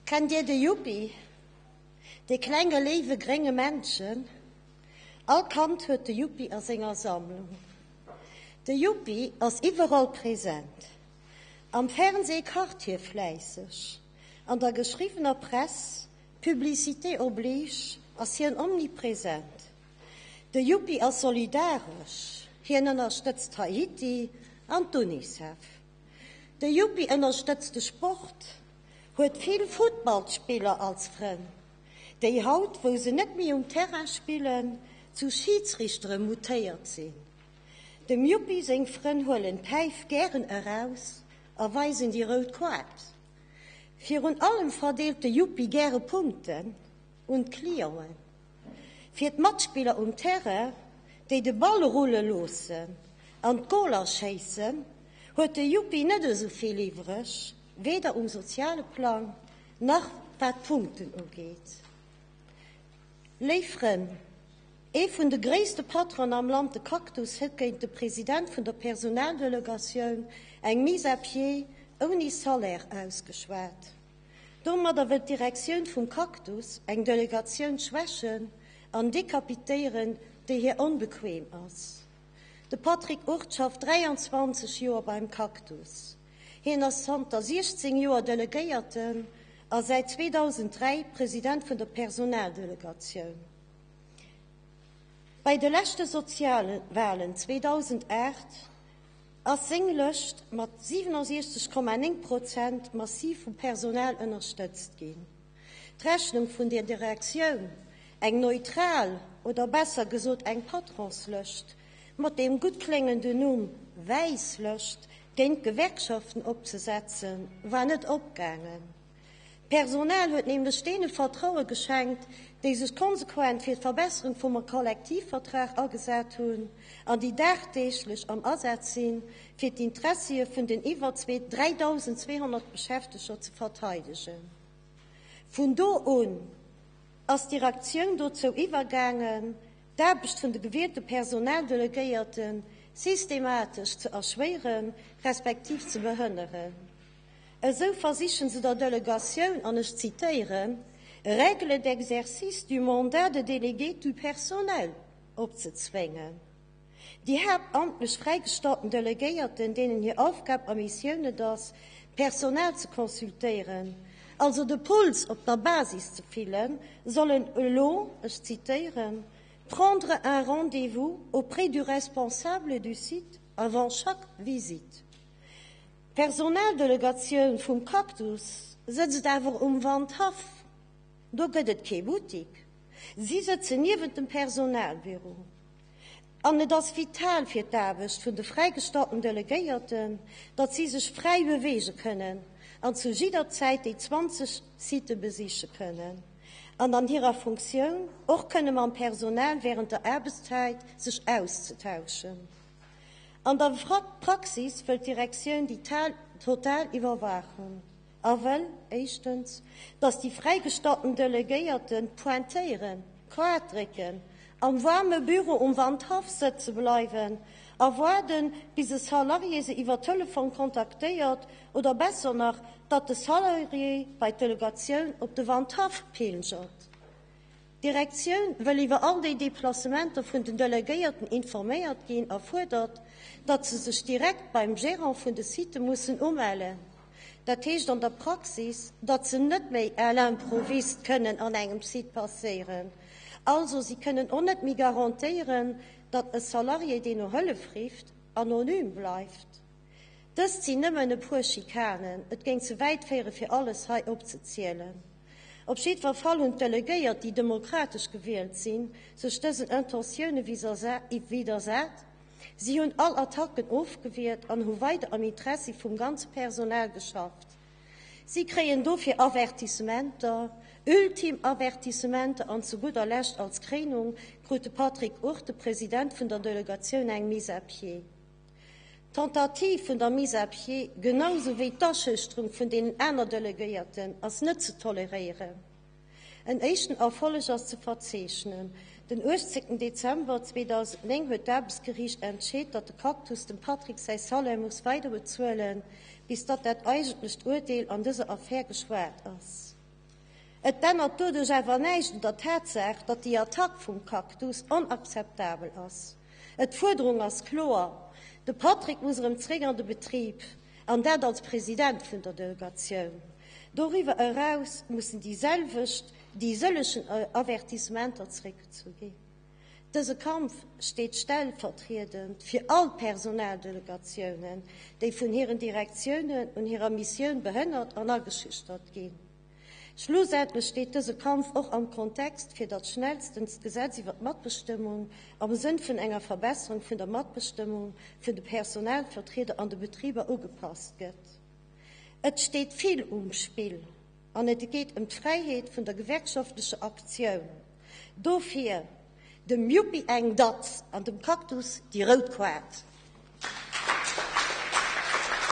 Kennt Dir de Yuppi, dee klenge léiwe grénge Männchen? All Kand huet de Yuppi a senger Sammlung. De Yuppi ass iwwerall present. Am Fernsee kacht hie fläisseg, an der geschriwwener Press, Publicité oblige, ass hien omnipresent. De Yuppi ass solidaresch, hien ënnerstëtzt Haiti an d'UNICEF. De Yuppi ënnerstëtzt de Sport, huet vill Futtballspiller als Frënn, déi haut, wou se net méi um Terrain spillen, zu Schidsrichtere mutéiert sinn. Dem Yuppi seng Frënn huelen d'Päif gären eraus a weisen déi rout Koart. Virun allem verdeelt de Yuppi gäre Punkten un d'Clienten. Fir d'Matspiller um Terrain, déi de Ball rulle loossen an d'Goler schéissen, huet de Yuppi net esou vill iwwreg, weder um soziale Plang nach wat d'Punkten ugeet. Léif Frënn, ee vun de gréisste Patronen am Land, de Cactus, huet géint de President vun der Personaldelegatioun eng Mise à pied ouni Salaire ausgeschwat. Domadder wëll d'Direktioun vum Cactus eng Delegatioun schwächen an decapitéieren, déi hir onbequem ass. De Patrick Hurt schafft 23 Joer beim Cactus. Hien ass zanter 16 Joer Delegéierten a säit 2003 President vun der Personaldelegatioun. Bei de leschte Sozialwalen 2008 ass seng Lëscht mat 67,9 Prozent massiv vum Personal ënnerstëtzt ginn. D'Rechnung vun der Direktioun, eng neutral oder besser gesot eng Patronslëscht mat deem gutt kléngenden Numm Wäiss Lëscht géint d'Gewerkschaften opzesetzen, war net opgaangen. D'Personal huet nämlech deene Vertraue geschenkt, déi sech konsequent fir d'Verbesserung vum Kollektivvertrag agesat hunn an déi dagdeeglech am Asaz sinn, fir d'Intressie vun den iwwer 3.200 Beschäfteger ze verteidegen. Vun do un ass d'Direktioun dozou iwwergaangen, d'Aarbecht vun de gewielte Personaldelegéierte systematesch ze erschwéieren, respektiv ze behënneren. Esou versichen se der Delegatioun, an ech zitéieren, règles d'exercice du mandat de délégué du personnel opzezwéngen. Déi haaptamtlech fräigestallten Delegéierten, deenen hir Aufgab a Missioun et ass, d'Personal ze consultéieren, also de Puls op der Basis ze fillen, sollen elo, ech zitéieren, prendre un rendez-vous auprès du responsable du site avant chaque visite. D'Personaldelegatioun vum Cactus sëtzt awer um Wandhaff. Do gëtt et kee Buttik. Si sëtzen niewent dem Personalbüro. An et ass vital fir d'Aarbecht vun de fräigestallten Delegéierten, datt si sech fräi beweege kënnen an zu jidder Zäit déi 20 Sitë besiche kënnen an an hirer Funktioun och kënne mam Personal wärend der Aarbechtszäit sech auszetauschen. An der Praxis wëll d'Direktioun déi total Iwwerwaachung a wëll, éischtens, datt déi fräigestallten Delegéierten pointéieren, Quart drécken, am waarme Büro um Wandhaff sëtze bleiwen a waarden, bis e Salarié se iwwer Telefon kontaktéiert oder besser nach, datt de Salarié bei d'Delegatioun op de Wandhaff pilgert. D'Direktioun wëll iwwer all déi Deplacementer vun den Delegéierten informéiert ginn a fuerdert, datt se sech direkt beim Gérant vun de Sitë mussen umellen. Dat heescht an der Praxis, datt se net méi à l'improviste kënnen an engem Site passéieren. Also si kënnen och net méi garantéieren, datt e Salarié, deen no Hëllef rifft, anonym bleift. Dëst sinn nëmmen e puer Schikanen, et géing ze wäit féiere fir alles hei opzezielen. Op jiddwer Fall hunn d'Delegéiert, déi demokratesch gewielt sinn, sech dësen Intentioune widdersat. Si hunn all Attacken ofgewiert an hu weider am Interessi vum ganze Personal geschafft. Si kréien dofir Avertissementer, ultim Avertissementer an zu gudder Lescht als Kréinung krut de Patrick Hurt, de President vun der Delegatioun, eng Mise à pied. D'Tentative vun der Mise à pied, genau sou wéi d'Aschüchterung vun deenen aner Delegéierten, ass net ze toleréieren. En éischten Erfolleg ass ze verzeechnen. Den 18 Dezember 2009 huet d'Aarbechtsgeriicht entscheet, datt de Cactus dem Patrick säi Salaire muss weider bezuelen, bis datt dat eigentlecht Urteel an dëser Affär geschwat ass. Et ännert doduerch awer näischt un der Tatsaach, datt déi Attack vum Cactus onakzeptabel ass. Et D'Fuerderung ass kloer, De Patrick muss erëm zréck an de Betrib, an dat als President vun der Delegatioun. Doriwwer eraus mussen déi selwecht, déi sëllechen Avertissementer zréckgezu ginn. Dëse Kampf steet stellvertriedend fir all d'Personaldelegatiounen, déi vun hiren Direktiounen un hirer Missioun behënnert an ageschüchtert ginn. Schlussendlech steet dëse Kampf och am Kontext, fir datt schnellstens d'Gesetz iwwer d'Matbestëmmung am Sënn vun enger Verbesserung vun der Matbestëmmung vun de Personalvertrieder an de Betriber ugepasst gëtt. Et steet vill um Spill an et geet ëm d'Fräiheet vun der gewerkschaftlecher Aktioun. Dofir dem Yuppi eng Datz an dem Cactus déi rout Koart.